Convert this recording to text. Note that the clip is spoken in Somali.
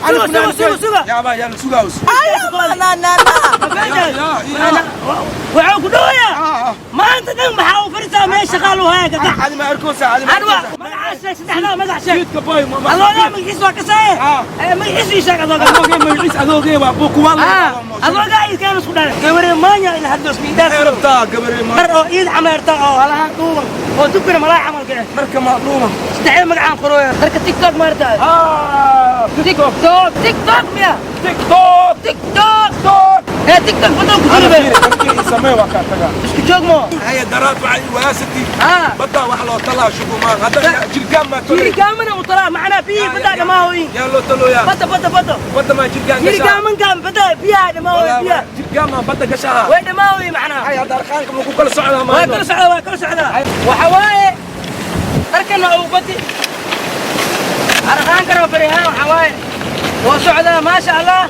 Suga, suga, suga, suga. Yaaba yaa la sugaa us. Na na na. Waxuu ku dhawayaa maanta dhan maxaa u fariisaa meesha shaqaa loo haya kakac. Adi ma arkoosa, adi ma Anwa arkoosa. Magacaas sheeg, saddexdaa magac sheeg. Jidka boy ma Adoogaa magaciis waa kasaaye. Magaciis ii sheeg adoogaa. Adoogee magaciis, adoogee waa buu kuwa. Adoogaa iidkaan isku dhalay gabare maanya ila haddos miidaas. Rabtaa gabare ma? Mar oo iid cameerta oo halahaan dhuuban oo dubkana malaay camal kace. Marka ma dhuuma. Saddexda magacaan qorooya marka TikTok maarta. TikTok. TikTok, TikTok miya? TikTok. TikTok. TikTok. Ee TikTok badan ku jira be. Markii samee waa kaa tagaa. Isku joog mo. Haya daraad waxay waasati. Badda wax loo talaa shukumaan hadda jirkaan maa tolay. Jirigaaman u talaa macnaa biyihi baddaa dhamaahoyin. Yaa loo talooyaa? Badda, badda, badda. Badda maa jirkaan gashaa? Jirigaamankaan badda biyaha dhamaahoyin, biyaha. Jirkaan maa badda gashaa? Way dhamaahoyin macnaa. Haya hadda arkaanka ma ku kala socdaa? Waa maanta kala socdaa, waa kala socdaa. Waxa waaye dharkana uu badi arqaankana barihaan waxa waaye waa socdaa, maasha Allah.